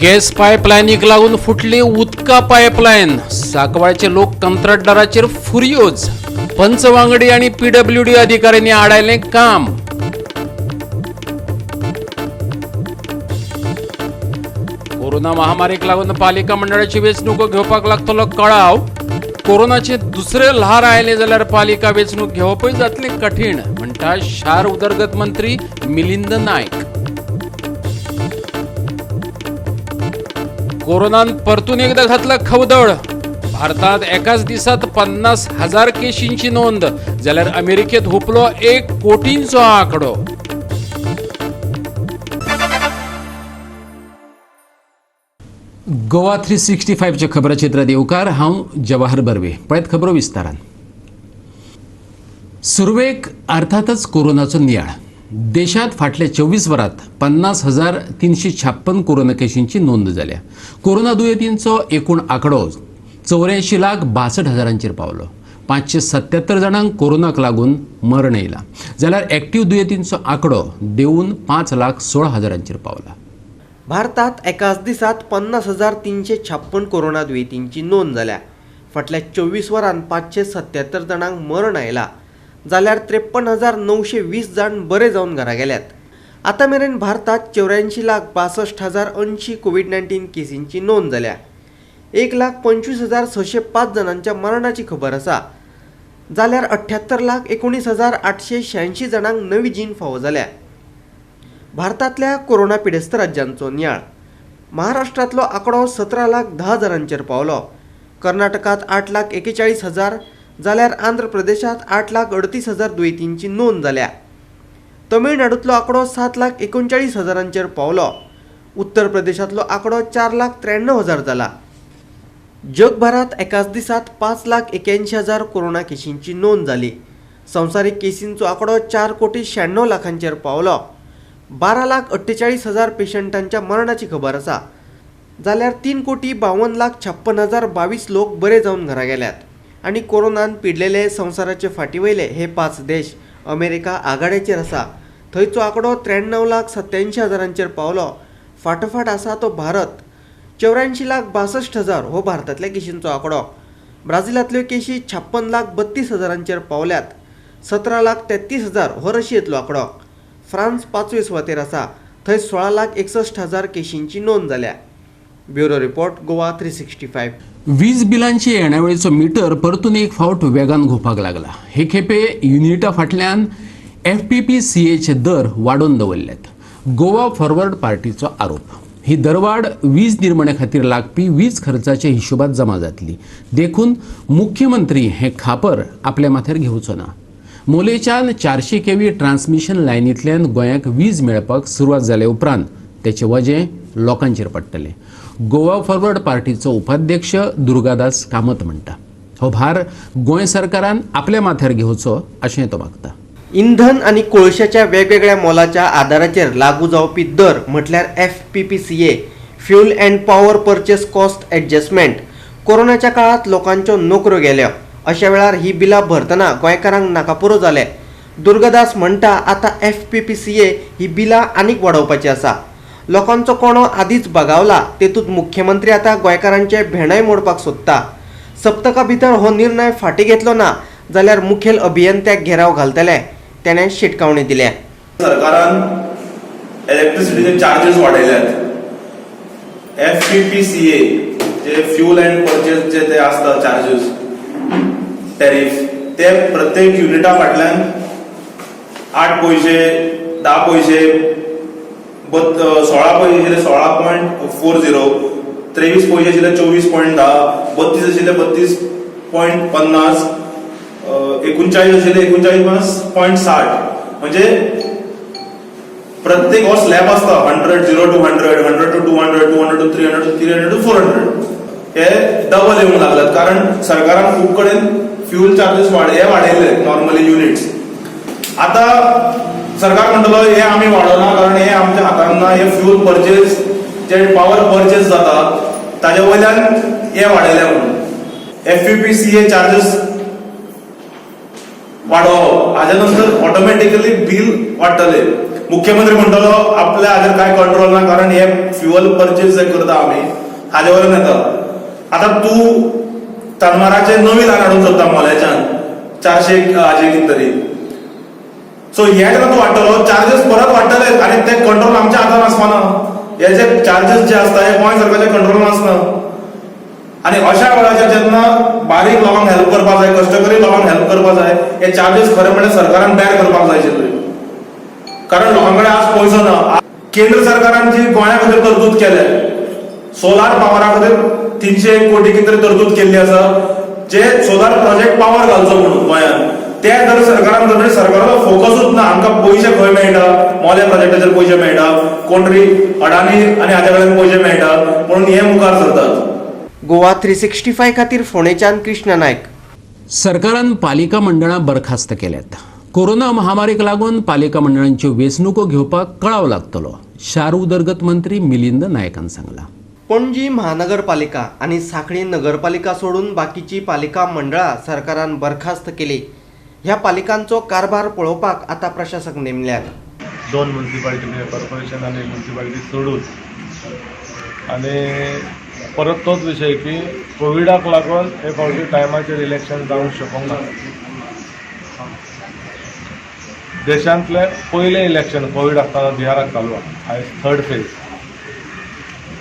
Gas पायपलायनीक लागून फुटली उदका पायपलायन. सांकवाळचे लोक कंत्राटदाराचेर फुर्योज. पंच वांगडी आनी पीडब्ल्यूडी अधिकाऱ्यांनी आडायलें काम. कोरोना महामारीक लागून पालिका मंडळाची वेंचणूक घेवपाक लागतलो कळाव. कोरोनाचे दुसरे ल्हार आयले जाल्यार पालिका वेंचणूक घेवपूय जातली कठीण, म्हणटा शार उदरगत मंत्री मिलिंद नायक. कोरोनान परतून एकदा घातला खवदळ. भारतात एकाच दिसात 50,000 केशींची नोंद, जाल्यार अमेरिकेत हुपलो 1 कोटींचो आंकडो. गोवा 365च्या खबराचित्रात येवकार. हांव जवाहर बर्वे. पळयत खबरो विस्तारान. सुरवेक अर्थातच कोरोनाचो नियाळ. देशात फाटल्या 24 वरात 50,356 कोरोना केशींची नोंद जाल्या. कोरोना दुयेंतींचो एकूण आंकडो 84,62,000 पावलो. 577 जाणांक कोरोनाक लागून मरण येयलां, जाल्यार एक्टीव दुयेंतींचो आंकडो देंवून 5,16,000 पावला. भारतात एकाच दिसात 50,356 कोरोना दुयेंतींची नोंद जाल्या. फाटल्या 24 वरांत 577 जाणांक मरण आयला, जाल्यार 53,920 जाण बरे जावन घरा गेल्यात. आतां मेरेन भारतात 84,62,080 कोवीड-19 केसींची नोंद जाल्या. 1,25,605 जाणांच्या मरणाची खबर आसा, जाल्यार 78,19,886 जाणांक नवी जीण फावो जाल्या. भारतांतल्या कोरोना पिडेस्त राज्यांचो नियाळ. महाराष्ट्रांतलो आंकडो 17,10,000 पावलो. कर्नाटकांत 8,41,000, जाल्यार आंध्र प्रदेशांत 8,38,000 दुयेंतींची नोंद जाल्या. तमिळनाडूंतलो आंकडो 7,39,000 पावलो. उत्तर प्रदेशांतलो आंकडो 4,93,000 जाला. जगभरांत एकाच दिसात 5,81,000 कोरोना केशींची नोंद जाली. संवसारीक केसींचो आंकडो 4,96,00,000 पावलो. 12,48,000 पेशंटांच्या मरणाची खबर आसा, जाल्यार 3,52,56,022 लोक बरे जावन घरा गेल्यात. आनी कोरोनान पिडलेले संवसाराचे फाटी वयले हे 5 देश. अमेरिका आघाड्याचेर आसा, थंयचो आंकडो 93,87,000 पावलो. फाटोफाट आसा तो भारत. 84,62,000 हो भारतांतल्या केशींचो आंकडो. ब्राझिलांतल्यो केशी 56,32,000 पावल्यात. 17,33,000 हो रशियेंतलो आंकडो. फ्रांस 5वे सुवातेर आसा, थंय 16,61,000 केशींची नोंद जाल्या. Bureau report, Goa 365. वीज बिलांची येणावळीचो मिटर परतून एक फावट वेगान घुंवपाक लागला. हे खेपे युनिटा फाटल्यान एफपीपीसीएचे दर वाडोवन दवरल्यात. गोवा फॉरवर्ड पार्टीचो आरोप, ही दरवाड वीज निर्मणे खातीर लागपी वीज खर्चाच्या हिशोबात जमा जातली, देखून मुख्यमंत्री हें खापर आपल्या माथ्यार घेवचो ना. मोलेच्यान 400 केव्ही ट्रान्समिशन लायनींतल्यान गोंयाक वीज मेळपाक सुरवात जाले उपरांत तेचें वजें लोकांचेर पडटलें. गोवा फॉरवर्ड पार्टीचो उपाध्यक्ष दुर्गादास कामत म्हणटा, हो भार गोंय सरकारान आपल्या माथ्यार घेवचो अशें तो मागता. इंधन आनी कोळशाच्या वेगवेगळ्या मोलाच्या आदाराचेर लागू जावपी दर म्हटल्यार FPPCA, fuel and power purchase cost adjustment. कोरोनाच्या काळात लोकांच्यो नोकऱ्यो गेल्यो. अशा वेळार ही बिलां भरतना गोंयकारांक नाकापुरो जाले. दुर्गादास म्हणटा, आतां FPPCA ही बिलां आनीक वाडोवपाची आसा. लोकांचो कोणो आदींच बगावला, तेतूंत मुख्यमंत्री आतां गोंयकारांचे भेंडय मोडपाक सोदता. सप्तका भितर हो निर्णय फाटीं घेतलो ना जाल्यार मुखेल अभियंत्याक घेराव घालतले, तेणें शिटकावणी दिल्या. सरकारान इलेक्ट्रिसिटीचे चार्जेस वाडयल्यात. एफपीपीसीए जे फ्युल अँड परचेस जे ते आसता चार्जेस टॅरिफ, ते प्रत्येक युनिटा फाटल्यान 8 पयशे, 10 पयशे, 16 पयशे आशिल्ले 16.40, 23 पयशे आशिल्ले 24.10, 32 आशिल्ले 32.50, 39 आशिल्ले 39.60. म्हणजे प्रत्येक हो स्लॅब आसता 100, 0 to 100, 100 to 200, 200 to 300 to 300 to 400. हे डबल येवंक लागल्यात, कारण सरकारान खूब कडेन फ्युल चार्जेस हे वाडयले नॉर्मली युनिट्स. आता सरकार म्हणटलो, हे आमी वाडोना, कारण हे आमच्या हातान ना. हे फ्युल परचेस जे पावर परचेस जाता ताजे वयल्यान हे वाडयले म्हणून. एफपीपीसीए चार्जेस वाडोवप, हाज्या नंतर ऑटोमॅटिकली बील वाडटले. मुख्यमंत्री म्हणटलो आपल्या हाजेर काय कंट्रोल ना, कारण हे फ्युअल परचेस जे करता आमी हाजे वयल्यान येता. आतां तूं तनमाराचे नवी लायन हाडूंक सोदता मोल्याच्यान 400 हाजे कितें तरी. सो हे जेन्ना तूं वाडटलो, चार्जेस परत वाडटले आनी ते कंट्रोल आमच्या हातान आसपाना. हे जे चार्जेस जे आसता हे गोंय सरकारच्या कंट्रोलान आसना. आनी अशा वेळाचेर जेन्ना बारीक लोकांक हेल्प करपाक जाय, कश्टकरी लोकांक हेल्प करपाक जाय, हे चार्जेस खरें म्हणल्यार सरकारान बॅर करपाक जाय आशिल्ले, कारण लोकां कडेन आज पयसो ना. केंद्र सरकारान जी गोंया खातीर तरतूद केल्या, सोलार पावरा खातीर 301 कोटी कितें तरी तरतूद केल्ली आसा, जे सोलार प्रोजेक्ट पावर घालचो म्हणून गोंयांत, ते जर सरकारान म्हणजे सरकाराचो फोकसूच ना. आमकां पयशे खंय मेळटा? मोल्या प्रोजेक्टाचेर पयशे मेळटा, कोण तरी अडानी आनी हाज्या कडल्यान पयशे मेळटा म्हणून हे मुखार सरतात. गोवा 365 खातीर फोंडेच्यान कृष्णा नायक. सरकारान पालिका मंडळां बरखास्त केल्यात. कोरोना महामारीक लागून पालिका मंडळांच्यो वेंचणुको घेवपाक कळाव लागतलो, शार उदरगत मंत्री मिलिंद नायकान सांगलां. पणजी महानगरपालिका आनी सांखळी नगरपालिका सोडून बाकीची पालिका मंडळां सरकारान बरखास्त केली. ह्या पालिकांचो कारभार पळोवपाक आतां प्रशासक नेमल्यात. दोन म्युन्सिपाल्टी, म्हणजे कॉर्पोरेशन आनी म्युन्सिपाल्टी सोडून. आनी परत तोच विशय की कोविडाक लागून हे फावटी टायमाचेर इलेक्शन जावंक शकूंक ना. देशांतलें पयलें इलेक्शन कोवीड आसतना बिहाराक चालू आहा, आयज थर्ड फेज.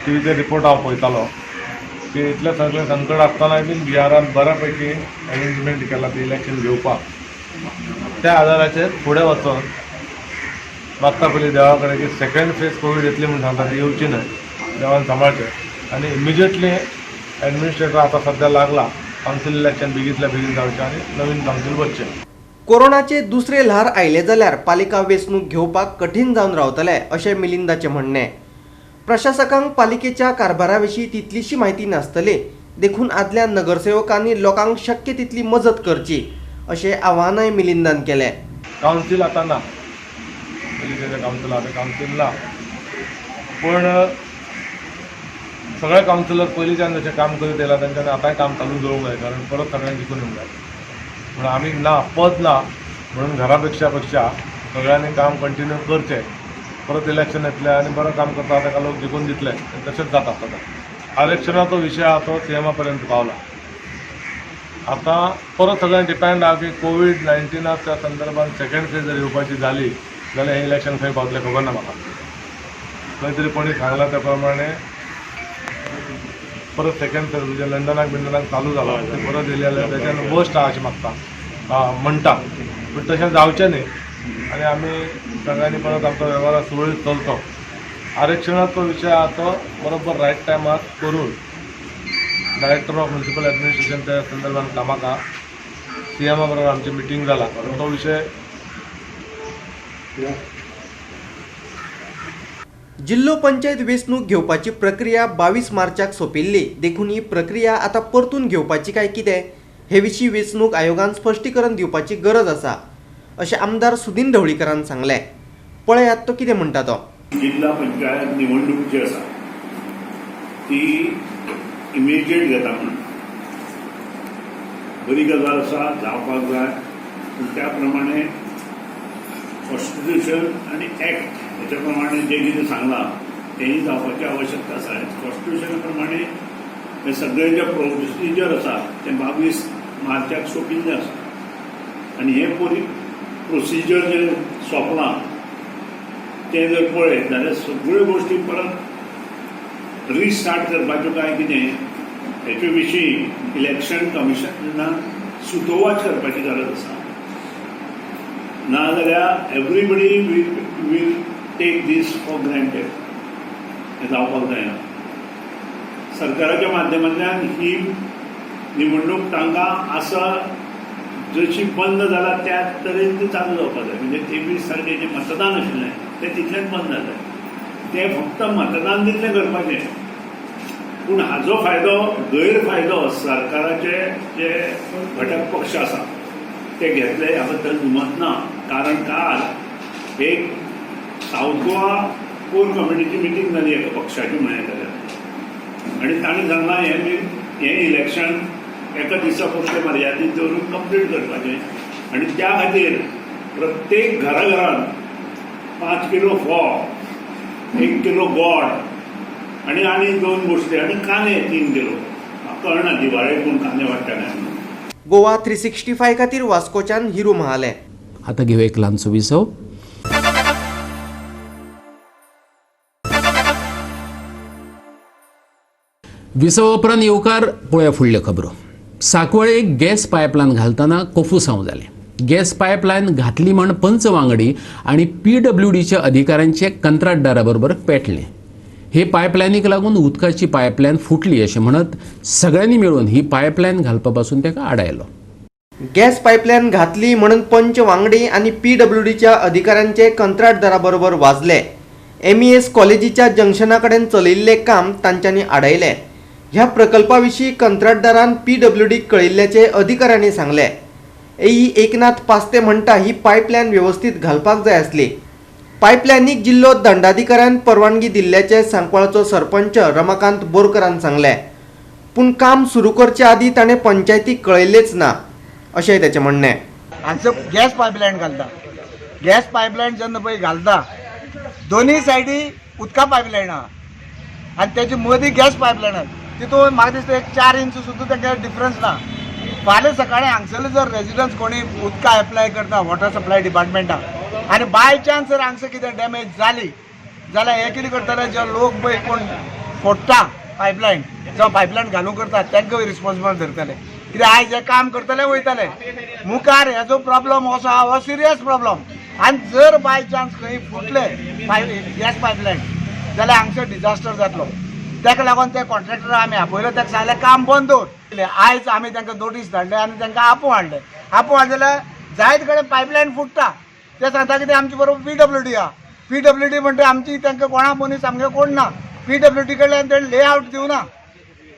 टिवीचेर रिपोर्ट हांव पळयतालो की इतलें सगळें संकट आसतनाय बीन बिहारान बऱ्या पैकी अरेंजमेंट केला ते इलेक्शन घेवपाक. त्या आदाराचेर फुडें वचोन मागता पयलीं देवा कडेन की सेकंड फेज कोवीड येतली म्हूण सांगता, ती येवची न्हय, देवान सांबाळचें. आनी इमिजिएटली एडमिनिस्ट्रेटर आतां सद्या लागला, कावन्सील इलेक्शन बेगींतल्या बेगीन जावचें आनी नवीन कावन्सील बसचें. कोरोनाचे दुसरे ल्हार आयले जाल्यार पालिका वेंचणूक घेवपाक कठीण जावन रावतले, अशें मिलिंदाचें म्हणणें. प्रशासकांक पालिकेच्या कारभारा विशीं तितलीशी म्हायती नासतली, देखून आदल्या नगरसेवकांनी लोकांक शक्य तितली मजत करची, अशें आवाहनय मिलिंदान केलें. कावन्सील आतां ना, पयलींचें जें कावन्सील आहा तें कावन्सील ना, पूण सगळे कावन्सिलर पयलींच्यान जशें काम करीत येयला, तेंच्यांनी आतांय काम चालू दवरूंक जाय, कारण परत सगळ्यांक जिखून येवंक जाय. पूण आमी ना, पद ना म्हणून घरा पेक्षा पेक्षा सगळ्यांनी काम कंटिन्यू करचें. परत इलेक्शन येतलें आनी बरो काम करता ताका लोक जिखून दितले. तशेंच जाता सदां. आरक्षणाचो विशय आहा तो सीएमा पर्यंत पावला. आतां परत सगळ्यांक डिपेंड आहा की कोवीड 19च्या संदर्भात सेकंड फेज जर येवपाची जाली जाल्यार हें इलेक्शन खंय पावतलें खबर ना म्हाका. खंय तरी कोणी सांगलां त्या प्रमाणे परत सेकंड फेज म्हणजे लंडनाक बिंडनाक चालू जाला, ते परत येयले जाल्यार तेच्यान वर्स्ट आहा अशें मागता म्हणटा, पूण तशें जावचें न्ही आनी आमी सगळ्यांनी परत आमचो वेव्हार सुरळीत चलचो. आरक्षणाचो विशय आहा तो बरोबर रायट टायमार करून डायरेक्टर ऑफ म्युन्सिपल एडमिनिस्ट्रेशन त्या संदर्भात कामाक आहा. सी एमा बरोबर आमची मिटींग जाला, तो विशय. जिल्लो पंचायत वेंचणूक घेवपाची प्रक्रिया 22 मार्चाक सोंपिल्ली, देखून ही प्रक्रिया आतां परतून घेवपाची काय कितें, हे विशीं वेंचणूक आयोगान स्पश्टीकरण दिवपाची गरज आसा, अशें आमदार सुदीन ढवळीकरान सांगलें. पळयात तो कितें म्हणटा तो. जिल्हा पंचायत निवडणूक जी आसा ती इमिजिएट घेता म्हणून बरी गजाल आसा, जावपाक जाय. पूण त्या प्रमाणे कॉन्स्टिट्युशन आनी एक्ट हेच्या प्रमाणे जें कितें सांगलां तेंय जावपाची आवश्यकता आसा. कॉन्स्टिट्युशना प्रमाणे हे सगळे जे प्रोसिजर आसा तें 22 मार्चाक सोंपिल्लें आसा आनी हें पोरी प्रोसिजर जें सोंपलां तें जर पळयत जाल्यार सगळ्यो गोश्टी परत रिस्टार्ट करपाच्यो काय कितें, हेचे विशीं इलेक्शन कमिशनान सुतोवाच करपाची गरज आसा. नाजाल्यार everybody will take this for granted. हें जावपाक जायना. सरकाराच्या माध्यमांतल्यान ही निवडणूक तांकां आसा जशी बंद जाला त्या तरेन ती चालू जावपाक जाय. म्हणजे 23 तारखेचें मतदान आशिल्लें तें तितलेंच बंद जालें, तें फक्त मतदान तितलें करपाचें. पूण हाजो फायदो गैरफायदो सरकाराचे जे घटक पक्ष आसा ते घेतले, ह्या बद्दल दुमत ना. कारण काल एक सावथ गोवा कोर कमिटीची मिटींग जाली एका पक्षाची म्हणलें जाल्यार, आनी तांणी सांगलां हें इलेक्शन एका दिसा पुरतें मर्यादीत दवरून कंप्लीट करपाचें आनी त्या खातीर प्रत्येक घरा घरान 5 किलो फोव, 1 किलो गोड आनी आनी 2 गोश्टी आनी कांदे 3 किलो. म्हाका कळना दिवाळेक कोण कांदे वाडटा काय म्हणून. गोवा 365 खातीर वास्कोच्यान हिरू महाले. आता घेऊया एक ल्हानसो विसव. विसवा उपरांत येवकार पळोवया फुडल्यो खबरो. सांकवाळे गॅस पायपलायन घालतना कोफुसांव जालें. गॅस पायपलायन घातली म्हण पंच वांगडी आनी पीडब्ल्यूडीच्या अधिकाऱ्यांचे कंत्राटदारा बरोबर पेटलें. हे पायपलायनीक लागून उदकाची पायपलायन फुटली अशें म्हणत सगळ्यांनी मेळून ही पायपलायन घालपा पासून ताका आडायलो. गॅस पायपलायन घातली म्हणून पंच वांगडी आनी पीडब्ल्यूडीच्या अधिकाऱ्यांचे कंत्राटदारा बरोबर वाजले. एमईएस कॉलेजीच्या जंक्शना कडेन चलयिल्लें काम तांच्यांनी आडायलें. ह्या प्रकल्पा विशीं कंत्राटदारान पीडब्ल्यूडीक कळयिल्ल्याचें अधिकाऱ्यांनी सांगलें. एई एकनाथ पास्ते म्हणटा ही पायपलायन वेवस्थीत घालपाक जाय आसली. पायपलायनीक जिल्लो दंडाधिकाऱ्यान परवानगी दिल्ल्याचें सांकवाळचो सरपंच रमाकांत बोरकरान सांगलें. पूण काम सुरू करचे आदीं ताणें पंचायतीक कळयल्लेंच ना अशेंय ताचें म्हणणें. हांगसर गॅस पायपलायन घालता. गॅस पायपलायन जेन्ना पळय घालता दोनूय सायडी उदका पायपलायन आहा आनी तेजे मदीं गॅस पायपलायन आहा. तितून म्हाका दिसता एक 4 इंच सुद्दां तांकां डिफरन्स ना. फाल्यां सकाळीं हांगसरले जर रेजिडंट्स कोणी उदका एप्लाय करता वॉटर सप्लाय डिपार्टमेंटाक आनी बाय चान्स जर हांगसर कितें डॅमेज जाली जाल्यार हे कितें करतले, जे लोक पळय कोण फोडटा पायपलायन जावं पायपलायन घालूंक करता तांकां रिस्पॉन्सिबल धरतले. कित्याक आयज हे काम करतले वयतले मुखार हेजो प्रॉब्लम असो आहा हो सिरियस प्रॉब्लम. आनी जर बाय चान्स खंय फुटले गॅस पायपलायन जाल्यार हांगसर डिजास्टर जातलो. ताका लागून ते कॉन्ट्रॅक्टर आमी आपयलो, ताका सांगलें काम बंद दवर. आयज आमी तांकां नोटीस धाडले आनी तांकां आपोवन हाडले. आपोवन हाडले जाल्यार जायत कडेन पायपलायन फुट्टा. ते सांगता कितें आमचे बरोबर पीडब्ल्यूडी आहा. पीडब्ल्यूडी म्हणटा आमची तांकां कोणा मनीस आमगे कोण ना. पीडब्ल्यूडी कडल्यान तेणें लेआवट दिवना.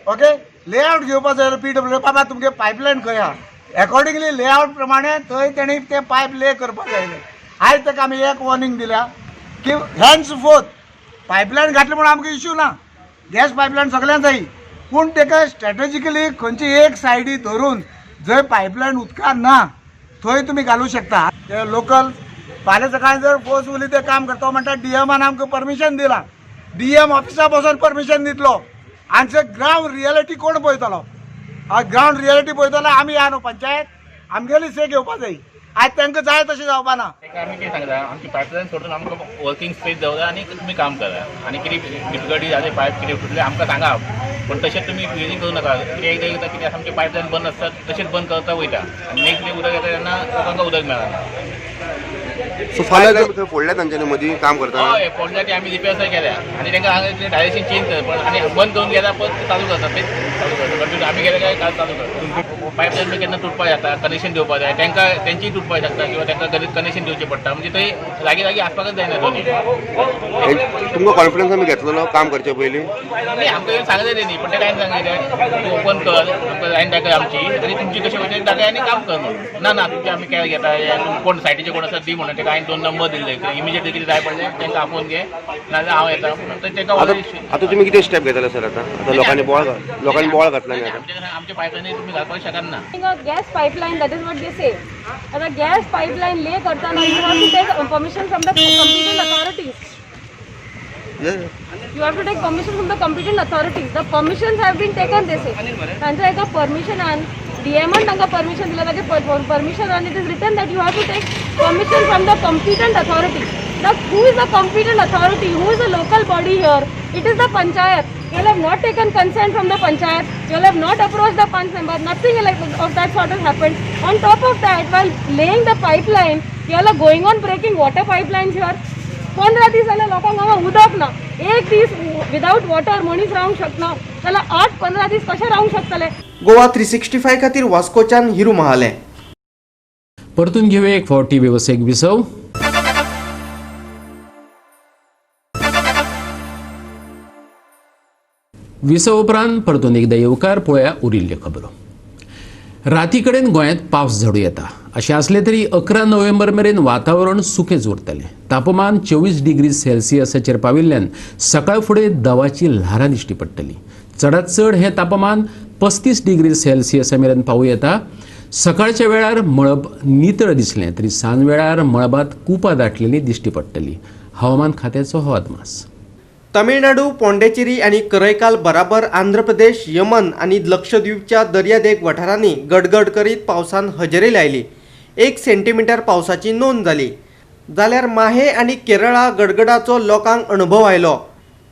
ओके, लेआवट घेवपा जाय जाल्यार पीडब्ल्यूडी बाबा तुमगे पायपलायन खंय आहा एकॉर्डिंगली लेआवट प्रमाणे थंय तेणी ते पायप ले करपाक जाय. आयज ताका आमी एक वॉर्निंग दिल्या की हॅन्स फोर्थ पायपलायन घातली म्हणून आमकां इश्यू ना. गॅस पायपलायन सगळ्यांक जाय, पूण ताका स्ट्रॅटेजिकली खंयची एक सायडी धरून जंय पायपलायन उदकान ना थंय तुमी घालूं शकता. ते लोकल फाल्यां सकाळीं जर फोर्सफुली ते काम करता म्हणटा डीएमान आमकां परमिशन दिलां, डीएम ऑफिसा बसून परमिशन दितलो. हांगसर ग्रावंड रियलिटी कोण पळयतलो? ग्रावंड रियलिटी पळयतलो आमी या न्हू पंचायत आमगेली से घेवपा जाय. आयज तांकां जाय तशें जावपा ना. ताका आमी कितें सांगता, आमची पायपलायन सोडून आमकां वर्किंग स्पेस दवरा आनी तुमी काम करा. आनी कितें डिफिकल्टी जाली पायप कितें फुटले आमकां सांगा, पूण तशेंच तुमी क्लिनींग करूं नाका. कितें एकदां एकदां कितें आसा आमचे पायपलायन बंद आसता तशेंच बंद करता वयता आनी नेक्स्ट डे उदक येता तेन्ना लोकांक उदक मेळना. सो फाल्यां फोडल्या तांच्यानी मदीं काम करतना? हय, फोडल्या ती आमी रिपेर केल्या आनी तांकां हांगा डायरेक्शन चेंज कर पण आनी बंद करून गेल्या परत चालू करता, तेच चालू करता कंटिन्यू. आमी गेले काय काल चालू करता. पायपलायन बी केन्ना तुटपाक जाता, कनेक्शन दिवपाक जाय तांकां, तेंचीय तुटपाक शकता किंवा तांकां कनेक्शन दिवचें पडटा. म्हणजे थंय लागीं लागीं आसपाकच जायना दोनी. तुमकां कॉन्फिडन्स आमी घेतलेलो काम करचे पयलीं? नाही, आमकां येवन सांगलें तेणी, पण ते काय सांगलें तूं ओपन कर आमकां लायन दाखय आमची आनी तुमची कशें वयता दाखय आनी काम कर म्हणून. ना ना तुमची आमी केअर घेता, कोण सायटीचे कोण आसा दी म्हणून. ताका हांवें 2 नंबर दिल्ले, इमिजिएटली कितें जाय पडलें तांकां आपोवन घे नाजाल्यार हांव येता म्हणून. तांकां आतां तुमी कितें स्टेप घेतले सर? आतां आतां लोकांनी बोळ घातला न्ही आतां आमच्या पायपलायनी तुमी घालपाक शकना. Gas pipeline, that is what they say. आता गॅस पाईपलाईन ले करताना you have to take permission from the competent authorities. You have to take permission from the competent authorities. The permissions have been taken, they say. तांच्या एका परमिशनान डीएमान तांकां permission दिलां, ताचे परमिशनान it is written that you have to take permission from the competent authority. The who is the competent authority? Who is the local body here? It is the panchayat. You all have not taken consent from the panchayat. You all have not approached the panch member. Nothing like of that sort has happened. On top of that, while laying the pipeline, you all are going on breaking water pipelines here. 15 दीस जाल्यार लोकांक हांगा उदक ना. एक दीस without water मनीस रावंक शकना जाल्यार 8-15 दीस कशें रावंक शकतले? गोवा 365 खातीर वास्कोच्यान हिरू महाले. परतून घेवया एक फावटी वेवसायीक विसव. विसव उपरांत परतून एकदां येवकार. पळोवया उरिल्ल्यो खबरो. राती कडेन गोंयांत पावस झडूं येता अशें आसलें तरी 11 नोव्हेंबर मेरेन वातावरण सुकेंच उरतलें. तापमान 24 डिग्री सेल्सियसाचेर पाविल्ल्यान सकाळ फुडें दवाची ल्हारां दिश्टी पडटली. चडांत चड हें तापमान 35 डिग्री सेल्सियसा मेरेन पावूं येता. सकाळच्या वेळार मळब नितळ दिसलें तरी सांजवेळार मळबांत कुपां दाटलेलीं दिश्टी पडटली. हवामान खात्याचो हो अदमास. तमिळनाडू, पॉंडेचेरी आनी करैकाल बराबर आंध्र प्रदेश, यमन आनी लक्षद्वीपच्या दर्यादेग वाठारांनी गडगड करीत पावसान हजेरी लायली. 1 सेंटीमिटर पावसाची नोंद जाली, जाल्यार माहे आनी केरळा गडगडाचो लोकांक अणभव आयलो.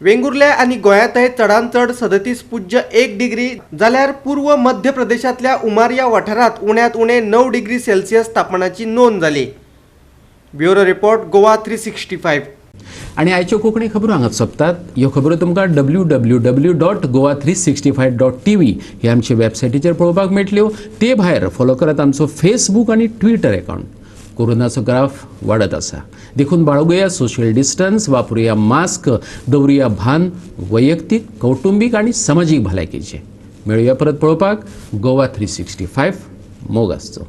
वेंगुर्ल्या आनी गोंयांतय चडांत चड 37.1 डिग्री, जाल्यार पूर्व मध्य प्रदेशांतल्या उमारिया वाठारांत उण्यांत उणें 9 डिग्री सेल्सियस तापमानाची नोंद जाली. Bureau report, Goa 365. आनी आयच्यो कोंकणी खबरो हांगात सोंपतात. ह्यो खबरो तुमकां www.goa365.tv ही आमचे वेबसायटीचेर पळोवपाक मेळटल्यो. ते भायर फॉलो करात आमचो फेसबूक आनी ट्विटर अकावंट. कोरोनाचो ग्राफ वाडत आसा, देखून बाळगुया सोशल डिस्टन्स, वापरुया मास्क, दवरुया भान वैयक्तीक, कौटुंबीक आनी समाजीक भलायकेचें. मेळुया परत पळोवपाक गोवा 365. मोग आसचो.